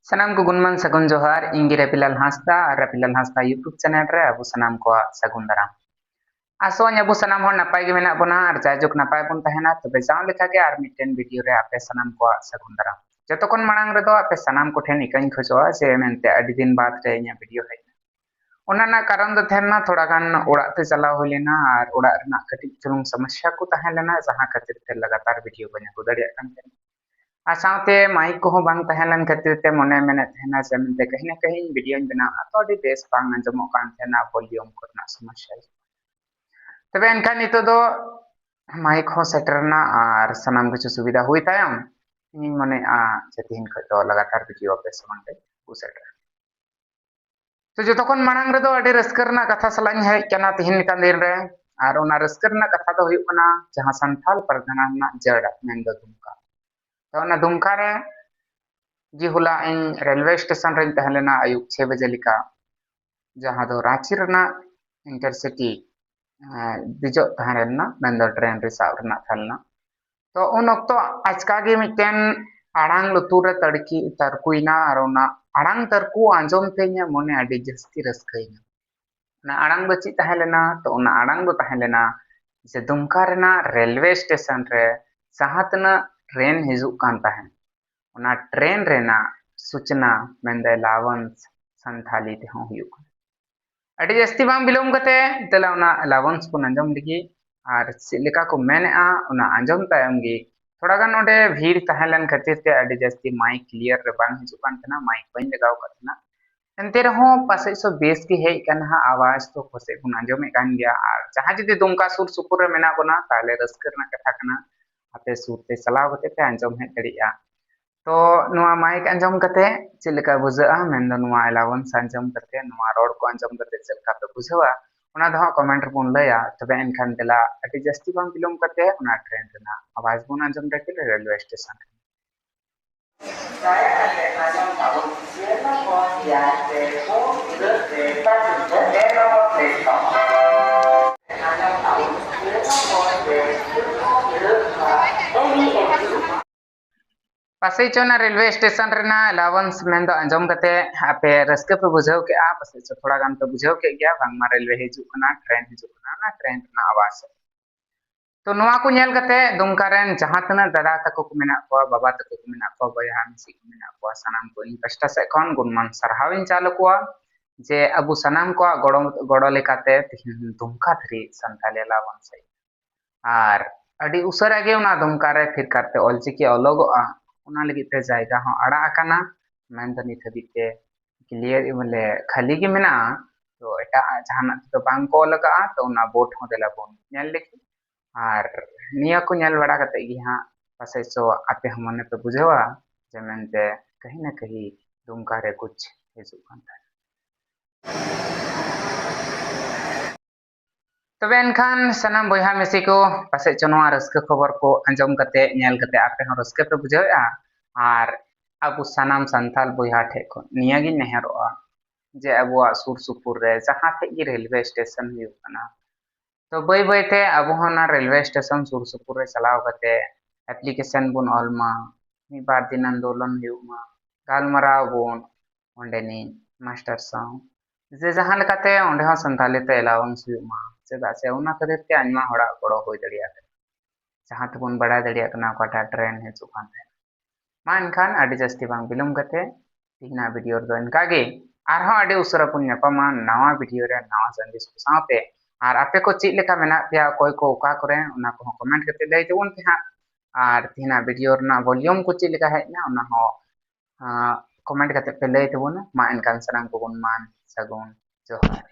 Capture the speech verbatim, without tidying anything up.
ᱥᱟᱱᱟᱢ ᱠᱚ ᱜᱩᱱᱢᱟᱱ ᱥᱟᱹᱜᱩᱱ ᱡᱚᱦᱟᱨ᱾ ᱤᱧ ᱜᱮ ᱨᱟᱯᱤᱞᱟᱞ ᱦᱟᱸᱥᱫᱟ ᱟᱨ ᱨᱟᱯᱤᱞᱟᱞ ᱦᱟᱸᱥᱫᱟ YouTube channel ᱨᱮ ᱟᱵᱚ ᱥᱟᱱᱟᱢ ᱠᱚᱣᱟᱜ ᱥᱟᱹᱜᱩᱱ ᱫᱟᱨᱟᱢ᱾ ᱟᱥᱚᱜ ᱟᱹᱧ ᱟᱵᱚ ᱥᱟᱱᱟᱢ ᱦᱚᱲ ᱱᱟᱯᱟᱭ ᱜᱮ ᱢᱮᱱᱟᱜ ᱵᱚᱱᱟ ᱟᱨ ᱡᱟᱭᱡᱩᱜᱽ ᱱᱟᱯᱟᱭ ᱵᱚᱱ ᱛᱟᱦᱮᱱᱟ᱾ ᱛᱚᱵᱮ ᱡᱟᱣ ᱞᱮᱠᱟ ᱜᱮ ᱟᱨ ᱢᱤᱫᱴᱮᱱ video ᱨᱮ ᱟᱯᱮ ᱥᱟᱱᱟᱢ ᱠᱚᱣᱟᱜ ᱥᱟᱹᱜᱩᱱ ᱫᱟᱨᱟᱢ᱾ ᱡᱚᱛᱚ ᱠᱷᱚᱱ ᱢᱟᱲᱟᱝ ᱨᱮᱫᱚ ᱟᱯᱮ ᱥᱟᱱᱟᱢ ᱠᱚᱴᱷᱮᱱ ᱤᱠᱟᱹᱧ ᱠᱷᱚᱡᱚᱜᱼᱟ ᱡᱮ ᱢᱮᱱᱛᱮ ᱟᱹᱰᱤ ᱫᱤᱱ ᱵᱟᱫᱽ ᱨᱮ ᱤᱧᱟᱹᱜ video ᱦᱮᱡ ᱮᱱᱟ᱾ ᱚᱱᱟ ᱨᱮᱱᱟᱜ ᱠᱟᱨᱚᱱ ᱫᱚ ᱛᱟᱦᱮᱸ ᱞᱮᱱᱟ ᱛᱷᱚᱲᱟ ᱜᱟᱱ ᱚᱲᱟᱜ ᱛᱮ ᱪᱟᱞᱟᱣ ᱦᱩᱭ ᱞᱮᱱᱟ ᱟᱨ ᱚᱲᱟᱜ ᱨᱮᱱᱟᱜ ᱠᱟᱹᱴᱤᱡ ᱪᱩᱞᱩᱝ ᱥᱚᱢᱚᱥᱥᱟ ᱠᱚ ᱛᱟᱦᱮᱸ ᱞᱮᱱᱟ, ᱡᱟᱦᱟᱸ ᱠᱷᱟᱹᱛᱤᱨ ᱛᱮ ᱞᱟᱜᱟᱛᱟᱨ video ᱵᱟᱹᱧ ᱟᱹᱜᱩ ᱫᱟᱲᱮᱭᱟᱜ ᱠᱟᱱ ᱛᱟᱦᱮᱸᱱᱟ᱾ ᱟᱨ ᱥᱟᱶᱛᱮ mic ᱠᱚᱦᱚᱸ ᱵᱟᱝ ᱛᱟᱦᱮᱸ ᱞᱮᱱ ᱠᱷᱟᱹᱛᱤᱨ ᱛᱮ ᱢᱚᱱᱮ ᱢᱮᱱᱮᱫ ᱛᱟᱦᱮᱱᱟ ᱡᱮ ᱢᱮᱱᱛᱮ ᱠᱟᱹᱦᱤ ᱱᱟ ᱠᱟᱹᱦᱤᱧ videoᱧ ᱵᱮᱱᱟᱣᱟ, ᱛᱚ ᱟᱹᱰᱤ ᱵᱮᱥ ᱵᱟᱝ ᱟᱸᱡᱚᱢᱚᱜ ᱠᱟᱱ ᱛᱟᱦᱮᱱᱟ, volume ᱠᱚᱨᱮᱱᱟᱜ ᱥᱚᱢᱚᱥᱥᱟ᱾ ᱛᱚᱵᱮ ᱮᱱᱠᱷᱟᱱ ᱱᱤᱛᱚᱜ ᱫᱚ mic ᱦᱚᱸ ᱥᱮᱴᱮᱨ ᱮᱱᱟ ᱟᱨ ᱥᱟᱱᱟᱢ ᱠᱤᱪᱷᱩ ᱥᱩᱵᱤᱫᱷᱟ ᱦᱩᱭ ᱛᱟᱭᱚᱢ ᱤᱧᱤᱧ ᱢᱚᱱᱮᱭᱮᱫᱼᱟ ᱡᱮ ᱛᱤᱦᱤᱧ ᱠᱷᱚᱱ ᱫᱚ ᱞᱟᱜᱟᱛᱟᱨ video ᱟᱯᱮ ᱥᱟᱢᱟᱝ ᱨᱮ ᱟᱹᱜᱩ ᱥᱮᱴᱮᱨᱟ᱾ ᱛᱚ ᱡᱚᱛᱚ ᱠᱷᱚᱱ ᱢᱟᱲᱟᱝ ᱨᱮᱫᱚ ᱟᱹᱰᱤ ᱨᱟᱹᱥᱠᱟᱹ ᱨᱮᱱᱟᱜ ᱠᱟᱛᱷᱟ ᱥᱟᱞᱟᱜ ᱤᱧ ᱦᱮᱡ ᱠᱟᱱᱟ ᱛᱤᱦᱤᱧ ᱞᱮᱠᱟᱱ ᱫᱤᱱ ᱨᱮ᱾ ᱟᱨ ᱚᱱᱟ ᱨᱟᱹᱥᱠᱟᱹ ᱨᱮᱱᱟᱜ ᱠᱟᱛᱷᱟ ᱫᱚ ᱦᱩᱭᱩᱜ ᱠᱟᱱᱟ ᱡᱟᱦᱟᱸ ᱥᱟᱱᱛᱟᱞ ᱯᱟᱨᱜᱟᱱᱟ ᱨᱮᱱᱟᱜ ᱡᱟᱹᱲ, ᱢᱮᱱᱫᱚ ᱫᱩᱢᱠᱟ᱾ ᱛᱚ ᱚᱱᱟ ᱫᱩᱢᱠᱟ ᱨᱮ ᱡᱮ ᱦᱚᱞᱟ ᱤᱧ railway station ᱨᱮᱧ ᱛᱟᱦᱮᱸ ᱞᱮᱱᱟ ᱟᱹᱭᱩᱵ ᱪᱷᱚᱭ ᱵᱟᱡᱮ ᱞᱮᱠᱟ, ᱡᱟᱦᱟᱸ ᱫᱚ ᱨᱟᱸᱪᱤ ᱨᱮᱱᱟᱜ intercity, ᱮᱸ, ᱫᱮᱡᱚᱜ ᱛᱟᱦᱮᱸ ᱞᱮᱱᱟ, ᱢᱮᱱᱫᱚ train ᱨᱮ ᱥᱟᱵ ᱨᱮᱱᱟᱜ ᱛᱟᱦᱮᱸ ᱞᱮᱱᱟ᱾ ᱛᱚ ᱩᱱ ᱚᱠᱛᱚ ᱟᱪᱠᱟ ᱜᱮ ᱢᱤᱫᱴᱮᱱ ᱟᱲᱟᱝ ᱞᱩᱛᱩᱨ ᱨᱮ ᱛᱟᱹᱲᱠᱤ ᱛᱟᱹᱨᱠᱩᱭᱮᱱᱟ ᱟᱨ ᱚᱱᱟ ᱟᱲᱟᱝ ᱛᱟᱹᱨᱠᱩ ᱟᱸᱡᱚᱢ ᱛᱮ ᱤᱧᱟᱹᱜ ᱢᱚᱱᱮ ᱟᱹᱰᱤ ᱡᱟᱹᱥᱛᱤ ᱨᱟᱹᱥᱠᱟᱹᱭᱮᱱᱟ᱾ ᱚᱱᱟ ᱟᱲᱟᱝ ᱫᱚ ᱪᱮᱫ ᱛᱟᱦᱮᱸ ᱞᱮᱱᱟ? ᱛᱚ ᱚᱱᱟ ᱟᱲᱟᱝ ᱫᱚ ᱛᱟᱦᱮᱸ ᱞᱮᱱᱟ ᱡᱮ ᱫᱩᱢᱠᱟ ᱨᱮᱱᱟᱜ railway station ᱨᱮ ᱡᱟᱦᱟᱸ ᱛᱤᱱᱟᱹᱜ train ᱦᱤᱡᱩᱜ ᱠᱟᱱ ᱛᱟᱦᱮᱸᱫ, ᱚᱱᱟ train ᱨᱮᱱᱟᱜ ᱥᱩᱪᱱᱟ, ᱢᱮᱱᱫᱚ allowance, ᱥᱟᱱᱛᱷᱟᱞᱤ ᱛᱮᱦᱚᱸ ᱦᱩᱭᱩᱜ ᱠᱟᱱᱟ᱾ ᱟᱹᱰᱤ ᱡᱟᱹᱥᱛᱤ ᱵᱟᱝ ᱵᱤᱞᱚᱢ ᱠᱟᱛᱮ ᱫᱮᱞᱟ ᱚᱱᱟ allowance ᱵᱚᱱ ᱟᱸᱡᱚᱢ ᱞᱮᱜᱮ ᱟᱨ ᱪᱮᱫ ᱞᱮᱠᱟ ᱠᱚ ᱢᱮᱱᱮᱜᱼᱟ, ᱚᱱᱟ ᱟᱸᱡᱚᱢ ᱛᱟᱭᱚᱢ ᱜᱮ ᱛᱷᱚᱲᱟ ᱜᱟᱱ ᱚᱸᱰᱮ ᱵᱷᱤᱲ ᱛᱟᱦᱮᱸ ᱞᱮᱱ ᱠᱷᱟᱹᱛᱤᱨ ᱛᱮ ᱟᱹᱰᱤ ᱡᱟᱹᱥᱛᱤ mic clear ᱨᱮ ᱵᱟᱝ ᱦᱤᱡᱩᱜ ᱠᱟᱱ ᱛᱟᱦᱮᱱᱟ, mic ᱵᱟᱹᱧ ᱞᱟᱜᱟᱣ ᱟᱠᱟᱫ ᱛᱟᱦᱮᱱᱟ᱾ ᱮᱱᱛᱮ ᱨᱮᱦᱚᱸ ᱯᱟᱥᱮᱡ ᱥᱚ ᱵᱮᱥ ᱜᱮ ᱦᱮᱡ ᱠᱟᱱᱟ ᱦᱟᱸᱜ, ᱟᱣᱟᱡᱽ ᱫᱚ ᱯᱟᱥᱮᱡ ᱵᱚᱱ ᱟᱸᱡᱚᱢᱮᱫ ᱠᱟᱱ ᱜᱮᱭᱟ᱾ ᱟᱨ ᱡᱟᱦᱟᱸ ᱡᱩᱫᱤ ᱫᱩᱢᱠᱟ ᱥᱩᱨ ᱥᱩᱯᱩᱨ ᱨᱮ ᱢᱮᱱᱟᱜ ᱵᱚᱱᱟ, ᱛᱟᱦᱞᱮ ᱨᱟᱹᱥᱠᱟᱹ ᱨᱮᱱᱟᱜ ᱠᱟᱛᱷᱟ ᱠᱟᱱᱟ, ᱟᱯᱮ ᱥᱩᱨ ᱛᱮ ᱪᱟᱞᱟᱣ ᱠᱟᱛᱮ ᱯᱮ ᱟᱸᱡᱚᱢ ᱦᱮᱡ ᱫᱟᱲᱮᱭᱟᱜᱼᱟ᱾ ᱛᱚ ᱱᱚᱣᱟ mic ᱟᱸᱡᱚᱢ ᱠᱟᱛᱮ ᱪᱮᱫ ᱞᱮᱠᱟ ᱵᱩᱡᱷᱟᱹᱜᱼᱟ, ᱢᱮᱱᱫᱚ ᱱᱚᱣᱟ allowance ᱟᱸᱡᱚᱢ ᱠᱟᱛᱮ, ᱱᱚᱣᱟ ᱨᱚᱲ ᱠᱚ ᱟᱸᱡᱚᱢ ᱠᱟᱛᱮ ᱪᱮᱫ ᱞᱮᱠᱟ ᱯᱮ ᱵᱩᱡᱷᱟᱹᱣᱟ, ᱚᱱᱟ ᱫᱚ ᱦᱟᱸᱜ comment ᱨᱮᱵᱚᱱ ᱞᱟᱹᱭᱟ᱾ ᱛᱚᱵᱮ ᱮᱱᱠᱷᱟᱱ ᱫᱮᱞᱟ ᱟᱹᱰᱤ ᱡᱟᱹᱥᱛᱤ ᱵᱟᱝ ᱵᱤᱞᱚᱢ ᱠᱟᱛᱮ ᱚᱱᱟ train ᱨᱮᱱᱟᱜ ᱟᱣᱟᱡᱽ ᱵᱚᱱ ᱟᱸᱡᱚᱢ ᱞᱮᱜᱮ railway station ᱨᱮ᱾ ᱫᱟᱭᱟ ᱠᱟᱛᱮ ᱟᱸᱡᱚᱢ ᱛᱟᱵᱚᱱ ᱯᱮ, ᱥᱤᱭᱟᱨ ᱱᱚᱢᱵᱚᱨ ᱛᱮᱭᱟᱨ ᱛᱮ ᱯᱩᱱ ᱤᱨᱟᱹᱞ ᱨᱮ ᱯᱮ ᱱᱚᱢᱵᱚᱨ platform᱾ ᱟᱸᱡᱚᱢ ᱛᱟᱵᱚᱱ ᱯᱮ, ᱥᱤᱭᱟᱨ ᱱᱚᱢᱵᱚᱨ ᱛᱮ ᱯᱩᱱ ᱤᱨᱟᱹᱞ ᱨᱮ ᱯᱟᱥᱮᱡ ᱪᱚ ᱚᱱᱟ ᱨᱮᱞᱣᱮ ᱥᱴᱮᱥᱚᱱ ᱨᱮᱱᱟᱜ ᱮᱞᱟᱣᱩᱱᱥ ᱢᱮᱱᱫᱚ ᱟᱸᱡᱚᱢ ᱠᱟᱛᱮ ᱟᱯᱮ ᱨᱟᱹᱥᱠᱟᱹ ᱯᱮ ᱵᱩᱡᱷᱟᱹᱣ ᱠᱮᱜᱼᱟ, ᱯᱟᱥᱮᱡ ᱪᱚ ᱛᱷᱚᱲᱟ ᱜᱟᱱ ᱯᱮ ᱵᱩᱡᱷᱟᱹᱣ ᱠᱮᱫ ᱜᱮᱭᱟ, ᱵᱟᱝᱢᱟ ᱨᱮᱞᱣᱮ ᱦᱤᱡᱩᱜ ᱠᱟᱱᱟ, ᱴᱨᱮᱱ ᱦᱤᱡᱩᱜ ᱠᱟᱱᱟ, ᱚᱱᱟ ᱴᱨᱮᱱ ᱨᱮᱱᱟᱜ ᱟᱣᱟᱡᱽ᱾ ᱛᱚ ᱱᱚᱣᱟ ᱠᱚ ᱧᱮᱞ ᱠᱟᱛᱮ ᱫᱩᱢᱠᱟ ᱨᱮᱱ ᱡᱟᱦᱟᱸ ᱛᱤᱱᱟᱹᱜ ᱫᱟᱫᱟ ᱛᱟᱠᱚ ᱠᱚ ᱢᱮᱱᱟᱜ ᱠᱚᱣᱟ, ᱵᱟᱵᱟ ᱛᱟᱠᱚ ᱠᱚ ᱢᱮᱱᱟᱜ ᱠᱚᱣᱟ, ᱵᱚᱭᱦᱟ ᱢᱤᱥᱤ ᱠᱚ ᱢᱮᱱᱟᱜ ᱠᱚᱣᱟ, ᱥᱟᱱᱟᱢ ᱠᱚ ᱤᱧ ᱯᱟᱥᱴᱟ ᱥᱮᱫ ᱠᱷᱚᱱ ᱜᱩᱱᱢᱟᱱ ᱥᱟᱨᱦᱟᱣ ᱤᱧ ᱪᱟᱞ ᱟᱠᱚᱣᱟ ᱡᱮ ᱟᱵᱚ ᱥᱟᱱᱟᱢ ᱠᱚᱣᱟᱜ ᱜᱚᱲᱚ, ᱜᱚᱲᱚ ᱞᱮᱠᱟᱛᱮ ᱛᱮᱦᱮᱧ ᱫᱩᱢᱠᱟ ᱫᱷᱟᱹᱨᱤᱡ ᱥᱟᱱᱛᱟᱞᱤ ᱮᱞᱟᱣᱩᱱᱥ ᱦᱮᱡ ᱟᱨ ᱟᱹᱰᱤ ᱩᱥᱟᱹᱨᱟ ᱜᱮ ᱚᱱᱟ ᱫᱩᱢᱠᱟ ᱨᱮ ᱯᱷᱤᱨᱠᱟᱨ ᱛᱮ ᱚᱞᱪᱤᱠᱤ ᱚᱞᱚᱜᱚᱜᱼᱟ, ᱚᱱᱟ ᱞᱟᱹᱜᱤᱫ ᱛᱮ ᱡᱟᱭᱜᱟ ᱦᱚᱸ ᱟᱲᱟᱜ ᱟᱠᱟᱱᱟ᱾ ᱢᱮᱱᱫᱚ ᱱᱤᱛ ᱦᱟᱹᱵᱤᱡ ᱛᱮ ᱠᱞᱤᱭᱟᱨ, ᱵᱚᱞᱮ ᱠᱷᱟᱹᱞᱤ ᱜᱮ ᱢᱮᱱᱟᱜᱼᱟ᱾ ᱛᱚ ᱮᱴᱟᱜ ᱡᱟᱦᱟᱱᱟᱜ ᱛᱮᱫᱚ ᱵᱟᱝ ᱠᱚ ᱚᱞ ᱟᱠᱟᱜᱼᱟ᱾ ᱛᱚ ᱚᱱᱟ ᱵᱳᱨᱰ ᱦᱚᱸ ᱫᱮᱞᱟ ᱵᱚᱱ ᱧᱮᱞ ᱞᱮᱜᱮ᱾ ᱟᱨ ᱱᱤᱭᱟᱹ ᱠᱚ ᱧᱮᱞ ᱵᱟᱲᱟ ᱠᱟᱛᱮ ᱜᱮ ᱦᱟᱸᱜ ᱯᱟᱥᱮᱡ ᱪᱚ ᱟᱯᱮ ᱦᱚᱸ ᱢᱚᱱᱮ ᱯᱮ ᱵᱩᱡᱷᱟᱹᱣᱟ ᱡᱮ ᱢᱮᱱᱛᱮ ᱠᱟᱹᱦᱤ ᱱᱟ ᱠᱟᱹᱦᱤ ᱫᱩᱢᱠᱟ ᱨᱮ ᱠᱩᱪ ᱦᱤᱡᱩᱜ ᱠᱟᱱ ᱛᱟᱦᱮᱸᱱᱟ᱾ ᱛᱚᱵᱮ ᱮᱱᱠᱷᱟᱱ ᱥᱟᱱᱟᱢ ᱵᱚᱭᱦᱟ ᱢᱤᱥᱤ ᱠᱚ, ᱯᱟᱥᱮᱡ ᱪᱚ ᱱᱚᱣᱟ ᱨᱟᱹᱥᱠᱟᱹ ᱠᱷᱚᱵᱚᱨ ᱠᱚ ᱟᱸᱡᱚᱢ ᱠᱟᱛᱮ, ᱧᱮᱞ ᱠᱟᱛᱮ ᱟᱯᱮ ᱦᱚᱸ ᱨᱟᱹᱥᱠᱟᱹ ᱯᱮ ᱵᱩᱡᱷᱟᱹᱣᱮᱫᱼᱟ᱾ ᱟᱨ ᱟᱵᱚ ᱥᱟᱱᱟᱢ ᱥᱟᱱᱛᱟᱲ ᱵᱚᱭᱦᱟ ᱴᱷᱮᱡ ᱠᱷᱚᱱ ᱱᱤᱭᱟᱹᱜᱤᱧ ᱱᱮᱦᱚᱨᱚᱜᱼᱟ ᱡᱮ ᱟᱵᱚᱣᱟᱜ ᱥᱩᱨ ᱥᱩᱯᱩᱨ ᱨᱮ ᱡᱟᱦᱟᱸ ᱴᱷᱮᱡ ᱜᱮ ᱨᱮᱞᱣᱮ ᱥᱴᱮᱥᱚᱱ ᱦᱩᱭᱩᱜ ᱠᱟᱱᱟ, ᱛᱚ ᱵᱟᱹᱭ ᱵᱟᱹᱭ ᱛᱮ ᱟᱵᱚ ᱦᱚᱸ ᱚᱱᱟ ᱨᱮᱞᱣᱮ ᱥᱴᱮᱥᱚᱱ ᱥᱩᱨ ᱥᱩᱯᱩᱨ ᱨᱮ ᱪᱟᱞᱟᱣ ᱠᱟᱛᱮ ᱮᱯᱞᱤᱠᱮᱥᱚᱱ ᱵᱚᱱ ᱚᱞ ᱢᱟ, ᱢᱤᱫ ᱵᱟᱨ ᱫᱤᱱ ᱟᱱᱫᱳᱞᱚᱱ ᱦᱩᱭᱩᱜ ᱢᱟ, ᱜᱟᱞᱢᱟᱨᱟᱣ ᱵᱚᱱ ᱚᱸᱰᱮᱱᱤᱡ ᱢᱟᱥᱴᱟᱨ ᱥᱟᱶ, ᱡᱮ ᱡᱟᱦᱟᱸ ᱞᱮᱠᱟᱛᱮ ᱚᱸᱰᱮ ᱦᱚᱸ ᱥᱟᱱᱛᱟᱞᱤ ᱛᱮ ᱮᱞᱟᱣᱩᱱᱥ ᱦᱩᱭᱩᱜ ᱢᱟ, ᱪᱮᱫᱟᱜ ᱥᱮ ᱚᱱᱟ ᱠᱷᱟᱹᱛᱤᱨ ᱛᱮ ᱟᱭᱢᱟ ᱦᱚᱲᱟᱜ ᱜᱚᱲᱚ ᱦᱩᱭ ᱫᱟᱲᱮᱭᱟᱜ ᱠᱟᱱᱟ, ᱡᱟᱦᱟᱸ ᱛᱮᱵᱚᱱ ᱵᱟᱲᱟᱭ ᱫᱟᱲᱮᱭᱟᱜ ᱠᱟᱱᱟ ᱚᱠᱟᱴᱟᱜ ᱴᱨᱮᱱ ᱦᱤᱡᱩᱜ ᱠᱟᱱ ᱛᱟᱦᱮᱸᱱᱟ᱾ ᱢᱟ ᱮᱱᱠᱷᱟᱱ ᱟᱹᱰᱤ ᱡᱟᱹᱥᱛᱤ ᱵᱟᱝ ᱵᱤᱞᱚᱢ ᱠᱟᱛᱮ ᱛᱮᱦᱮᱧᱟᱜ ᱵᱷᱤᱰᱤᱭᱳ ᱨᱮᱫᱚ ᱤᱱᱠᱟ ᱜᱮ᱾ ᱟᱨᱦᱚᱸ ᱟᱹᱰᱤ ᱩᱥᱟᱹᱨᱟ ᱵᱚᱱ ᱧᱟᱯᱟᱢᱟ ᱱᱟᱣᱟ ᱵᱷᱤᱰᱤᱭᱳ ᱨᱮ ᱱᱟᱣᱟ ᱥᱟᱸᱫᱮᱥ ᱠᱚ ᱥᱟᱶᱛᱮ᱾ ᱟᱨ ᱟᱯᱮ ᱠᱚ ᱪᱮᱫ ᱞᱮᱠᱟ ᱢᱮᱱᱟᱜ ᱯᱮᱭᱟ, ᱚᱠᱚᱭ ᱠᱚ ᱚᱠᱟ ᱠᱚᱨᱮ, ᱚᱱᱟ ᱠᱚᱦᱚᱸ ᱠᱚᱢᱮᱱᱴ ᱠᱟᱛᱮ ᱞᱟᱹᱭ ᱛᱟᱵᱚᱱ ᱯᱮ ᱦᱟᱸᱜ᱾ ᱟᱨ ᱛᱮᱦᱮᱧᱟᱜ ᱵᱷᱤᱰᱤᱭᱳ ᱨᱮᱱᱟᱜ ᱵᱷᱚᱞᱤᱭᱩᱢ ᱠᱚ ᱪᱮᱫ ᱞᱮᱠᱟ ᱦᱮᱡ ᱮᱱᱟ, ᱚᱱᱟ ᱦᱚᱸ ᱠᱚᱢᱮᱱᱴ ᱠᱟᱛᱮ ᱯᱮ ᱞᱟᱹᱭ ᱛᱟᱵᱚᱱᱟ᱾ ᱢᱟ ᱮᱱᱠᱷᱟᱱ ᱥᱟᱱᱟᱢ ᱠᱚᱵᱚᱱ ᱢᱟᱱ ᱥᱟᱹᱜᱩᱱ ᱡᱚᱦᱟᱨ᱾